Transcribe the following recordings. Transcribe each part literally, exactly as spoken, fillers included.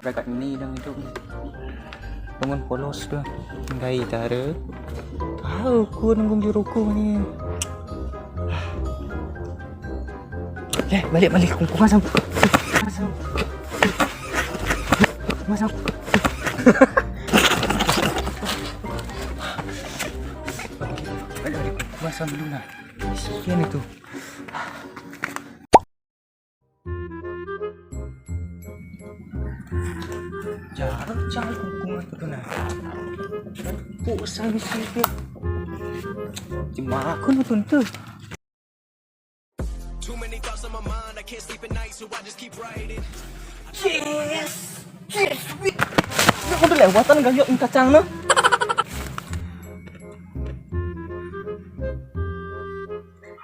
Kakak ni dong itu. Bangun polos tu. Gai tara. Tahu ku nunggu di ruku ni. Eh, balik, balik. Kungkung asam. Asam. Masam. Balik, balik. Kungkung asam dulu lah. Sian itu. Jarang cari hubungan tu kena. Pusing sih dia. Cuma aku nonton tu. Too many thoughts on my mind, I can't sleep at night, so I just keep writing. Yes! Yes! Aku udah lewatan gayok kacang nah.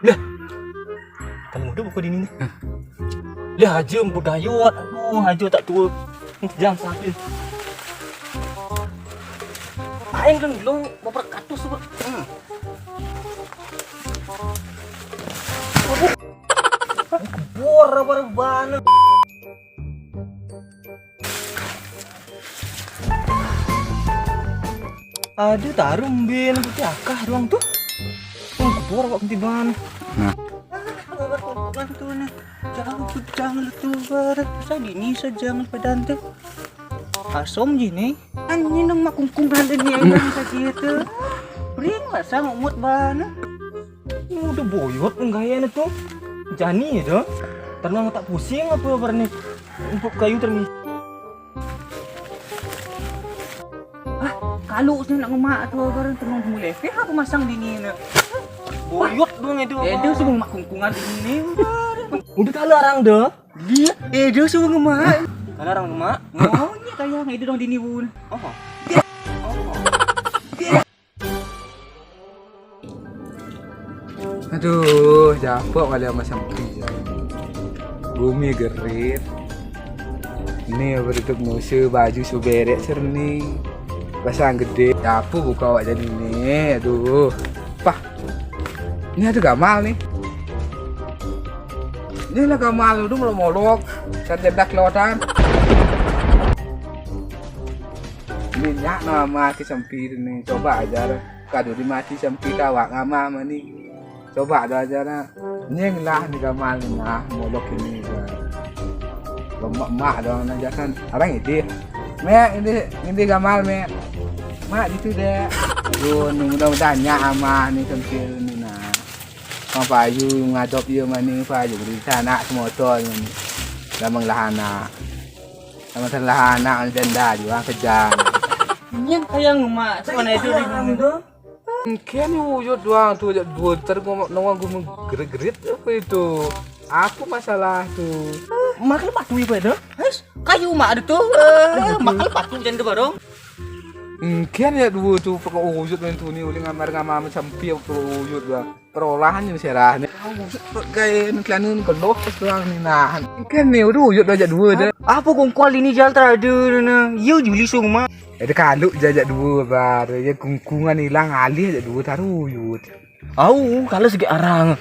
Lah. Kalau muda buku dini ni. Lah aja buat gayut. Aduh, aja tak tua. Jam satu. Aing kan belum beberapa katus tu. Hmm. Bor apa rebana. Aduh, taruh bin putih akah doang tuh. Oh, bor kok ketiban. Nah. Ah, orang tu nah. Jangan tu, jangan tu bar. Saya gini saja jangan pedante. Asom gini. Anjing nang makungkung ada ni yang tadi itu. Ring lah sang umut bana. Ini udah boyot nggak ya tuh. Jani ya tuh. Tenang tak pusing apa bar ni. Untuk kayu termi. Ah, kalau saya nak ngemak tu barang tenang mulai. Feh apa masang dini nak? Boyot dong itu. Eh, dia semua mak kungkungan ini. Udah kalah orang dah. Dia, eh, dia semua ngemak. Kalah orang ngemak. Oh, ini kayak itu dong dini bun. Oh. Aduh, capek wali sama Sempri. Gumi gerit. Ni bertutup musuh baju suberek serni. Pasang gede. Apa buka awak jadi ni? Aduh. Pah. Ni ada gamal ni. Ni lah gamal tu molok-molok. Saya tidak kelewatan. Minyak nama ke Sempri ni. Coba aja. Kadu di mati Sempri kawak ngama mani. Coba dah aja nah. Nyeng lah ni gamal ni nah, molok ini. Lemak mak doang aja kan. Orang ini. Mek ini, ini gamal mek. Mak gitu deh. Aduh, ni mudah-mudahan nyak amah ni Sempri ni nah. Kang payu ngadop dia mani payu di sana semotor ni. Lamang lah anak. Sama lah anak dan dah juga kerja. Nyeng kayak ngemak. Mana itu di gunung tu? Mungkin ni wujud doang tu, jak dua ter gua nak nawang gua menggerit-gerit apa itu? Apa masalah tu? Mak lepas tu ibu ada. Hais, kayu mak ada tu. Eh, mak lepas tu jangan barong. Mungkin ya dua tu pokok wujud main tu ni, boleh ngamar-ngamar macam pia pokok wujud doang. Perolahan je masih arah ni. Gaya ni kelana ni keloh pas doang ni nah. Mungkin ni udah wujud dah jak dua dah. Apa kongkol ini jal terada ni? Iya juli semua. Ada kalu jajak dua bar. Ya kungkungan hilang alih jajak dua taruh yut. Au, kalau segi arang.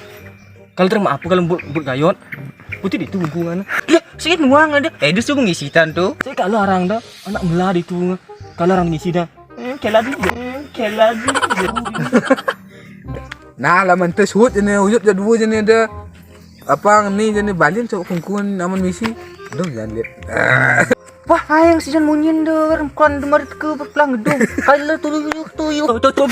Kalau terima apa kalau buat buat gayot? Putih itu kungkungan. Ya, segi nuang ada. Eh, dia suruh ngisi tan tu. Saya kalau arang dah, anak melah itu. Kalau arang ngisi dah. Hmm, kela dia. Hmm, kela dia. Nah, lah mantas hut je ni, uyut je dua je ni ada. Apa ni je ni balin cok kungkungan aman misi. Dong jangan lihat. Wah, ayang si Jan munyin dah, kan demar ke berpelang gedung. Kalau tu tu tu tu tu tu.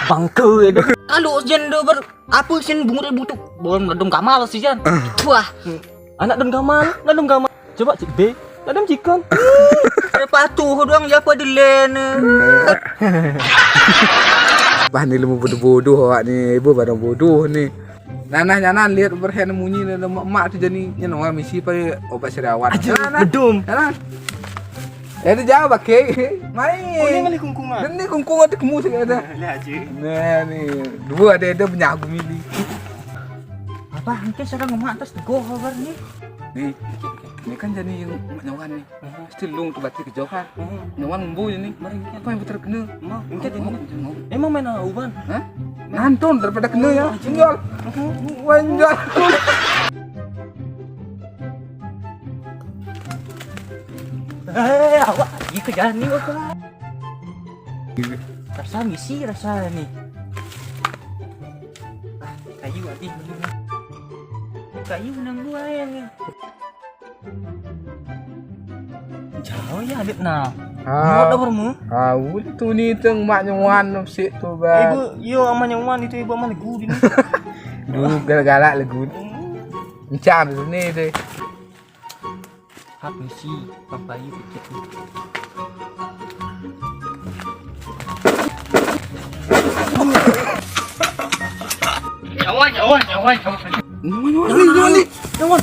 Bangke ya. Kalau Jan dah ber apa sin bungut butuh. Belum gedung kamal si Jan. Wah. Anak dan gamal, ngandung gamal. Coba cik B, ngandung cikon. Patuh doang ya apa delen. Bah ni lemu bodoh-bodoh awak ni, ibu barang bodoh ni. Nanah nyanan lihat berhen munyi ni lemak mak tu jadi nyen orang misi pai obat sariawan. Aja bedum. Nyanan. Eh, dia jauh pakai. Mai. Oh, ni ngalih kungkungan. Dan ni kungkungan tu kemu sikit ada. Lihat aja. Nah ni, dua ada ada banyak aku milih. Apa engke sareng emak atas teguh kabar ni? Ni, ni kan jani yang emak nyawan ni. Mesti lung tu bati ke jauh ha. Nyawan embu je ni. Mari engke. Apa yang betul kena? Mau engke jani. Emang main uban? Ha? Nantun daripada kena ya. Enjol. Wah, enjol. Eh, awak lagi ke jalan ni, awak. Rasa misi, rasa ni. Ah, kayu habis. Kayu nang buai. Jauh ya, Alip, nah. Ah. Muat dah bermu. Ah, utu ni teng mak nyawan sik tu, bang. Ibu, yo, aman nyawan itu, ibu aman legu di ni. Dulu galak-galak legu. Encam tu ni tu. Hak misi, papai itu. Nyawan, nyawan, nyawan, nyawan. Nyawan, nyawan, nyawan, nyawan.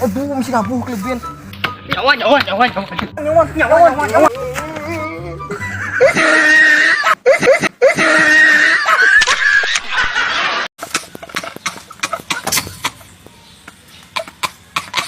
Aduh, misi labuh kelebihan. Nyawan, nyawan, nyawan, nyawan. Nyawan, nyawan, nyawan, nyawan.